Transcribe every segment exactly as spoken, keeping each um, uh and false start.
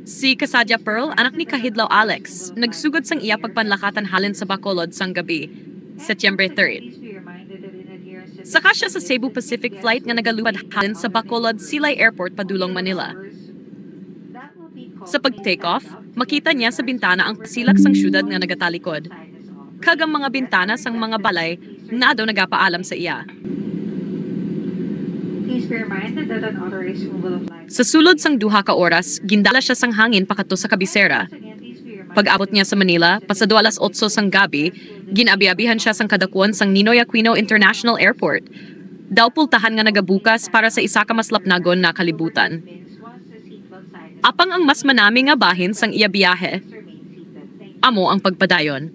Si Kasadya Pearl, anak ni Kahidlaw Alex, nagsugod sang iya pagpanlakatan halin sa Bacolod sang gabi, Setyembre third. Saka siya sa Cebu Pacific Flight nga nagalupad halin sa Bacolod Silay Airport padulong Manila. Sa pag-take off, makita niya sa bintana ang pasilak sang syudad nga nagatalikod, kag ang mga bintana sang mga balay nga daw nagapaalam sa iya. Please bear in mind that an authorized removal of lights. Sa sulod sang duha ka oras, gindala siya sang hangin pakadto sa kabisera. Pag-abot niya sa Manila, pasado alas otso sang gabi, gin-abiabihan siya sang kadakuan sang Ninoy Aquino International Airport. Daw pultahan nga nagabukas para sa isa ka mas lapnagon nga kalibutan. Apang ang mas manami nga bahin sang iya biyahe amo ang pagpadayon.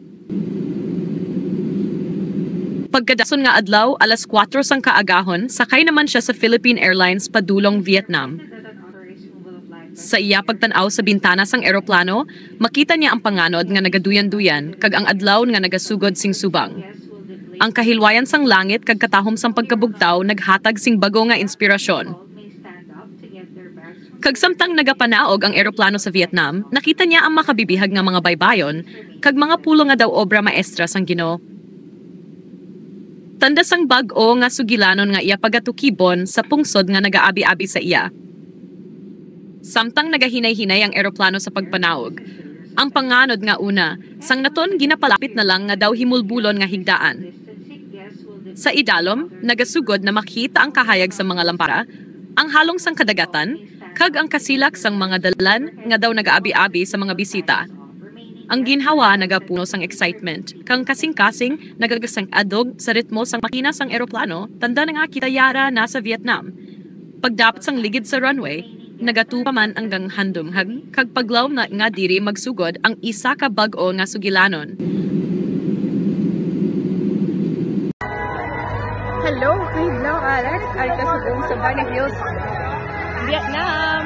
Pagkadason nga adlaw, alas kuwatro sang kaagahon, sakay naman siya sa Philippine Airlines padulong Vietnam. Sa iya pagtan-aw sa bintana sang eroplano, makita niya ang panganod nga nagaduyan-duyan kag ang adlaw nga nagasugod sing subang. Ang kahilwayan sang langit kag katahom sang pagkabugtaw naghatag sing bag-o nga inspirasyon. Kag samtang nagapanaog ang eroplano sa Vietnam, nakita niya ang makabibihag nga mga baybayon kag mga pulong nga daw obra maestra sang Ginoo. Tanda sang bag-o nga sugilanon nga iya pagatukibon sa pungsod nga nagaabi-abi sa iya. Samtang nagahinay-hinay ang eroplano sa pagpanaog, ang panganod nga una, sang naton ginapalapit na lang nga daw himulbulon nga higdaan. Sa idalom, nagasugod na makita ang kahayag sa mga lampara, ang halong sang kadagatan, kag ang kasilak sang mga dalan nga daw nagaabi-abi sa mga bisita. Ang ginhawa nagapuno sang excitement, kang kasing-kasing nagagasang adog sa ritmo sang makina sang eroplano, tanda na nga kita yara na sa Vietnam. Pagdapat sang ligid sa runway, nagatupa man ang ganghandumhag kag paglaom na nga diri magsugod ang isa ka bag-o nga sugilanon. Hello, Kahidlaw Alex, ari ka subong sa Bani Hills, Vietnam.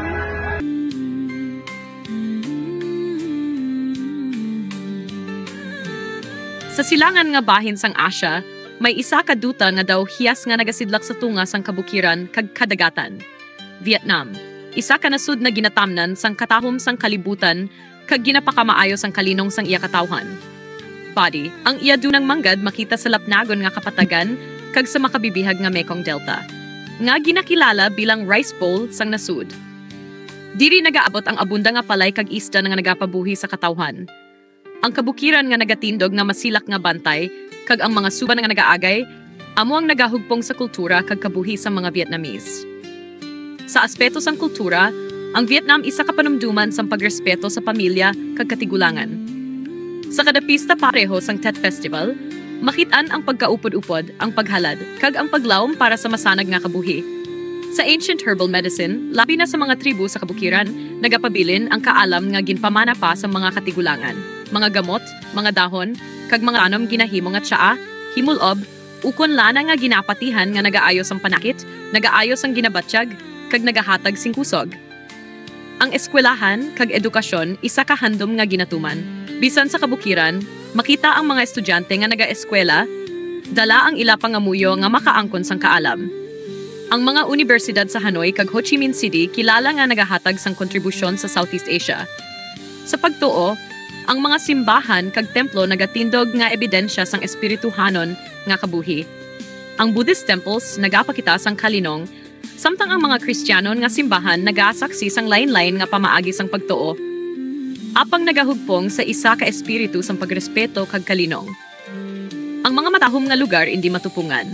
Sa silangan nga bahin sang Asia, may isa ka duta nga daw hiyas nga nagasidlak sa tunga sang kabukiran kag kadagatan. Vietnam, isa ka nasud na ginatamnan sang katahom sang kalibutan kag ginapakamaayo sang kalinong sang iya katawhan. Body, ang iya dunang manggad makita sa lapnagon nga kapatagan kag sa makabibihag nga Mekong Delta, nga ginakilala bilang Rice Bowl sang nasud. Diri nagaabot ang abunda nga palay kag isda nga nagapabuhi sa katawhan. Ang kabukiran nga nagatindog nga masilak nga bantay kag ang mga suban nga nagaagay amo ang nagahugpong sa kultura kag kabuhi sang mga Vietnamese. Sa aspeto sang kultura, ang Vietnam isa ka panumduman sang pagrespeto sa pamilya kag katigulangan. Sa kada pista pareho sang Tet Festival, makit-an ang pagkaupod-upod, ang paghalad, kag ang paglaom para sa masanag nga kabuhi. Sa ancient herbal medicine, labi na sa mga tribo sa kabukiran, nagapabilin ang kaalam nga ginpamana pa sa mga katigulangan. Mga gamot, mga dahon, kag mga tanom ginahimo nga tsaa, himulob, ukon lana nga ginapatihan nga nagaayo sang panakit, nagaayo sang ginabatyag, kag nagahatag sing kusog. Ang eskwelahan kag edukasyon isa ka handom nga ginatuman. Bisan sa kabukiran, makita ang mga estudyante nga nagaeskwela, dala ang ila pangamuyo nga makaangkon sang kaalam. Ang mga unibersidad sa Hanoi kag Ho Chi Minh City kilala nga nagahatag sang kontribusyon sa Southeast Asia. Sa pagtuo, ang mga simbahan kag templo nagatindog nga ebidensya sang espirituhanon nga kabuhi. Ang Buddhist temples nagapakita sang kalinong, samtang ang mga Kristiyanon nga simbahan nagasaksi sang lain-lain nga pamaagi sang pagtuo, apang nagahugpong sa isa ka espiritu sang pagrespeto kag kalinong. Ang mga matahom nga lugar indi matupungan.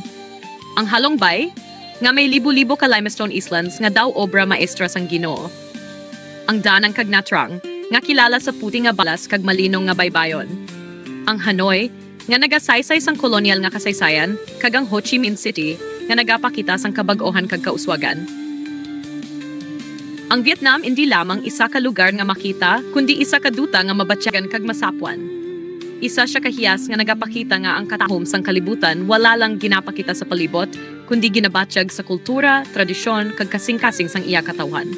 Ang Halong Bay, nga may libo-libo ka limestone islands nga daw obra maestra sang Ginoo. Ang Danang kag Nha Trang, nga kilala sa puti nga balas kag malinong nga baybayon. Ang Hanoi, nga nagasaysay sang kolonyal nga kasaysayan, kag ang Ho Chi Minh City, nga nagapakita sang kabag-ohan kag kauswagan. Ang Vietnam indi lamang isa ka lugar nga makita, kundi isa ka duta nga mabatyagan kag masapwan. Isa sia ka hiyas nga nagapakita nga ang katahom sang kalibutan wala lang ginapakita sa palibot, kundi ginabatyag sa kultura, tradisyon, kag kasing-kasing sang iya katawhan.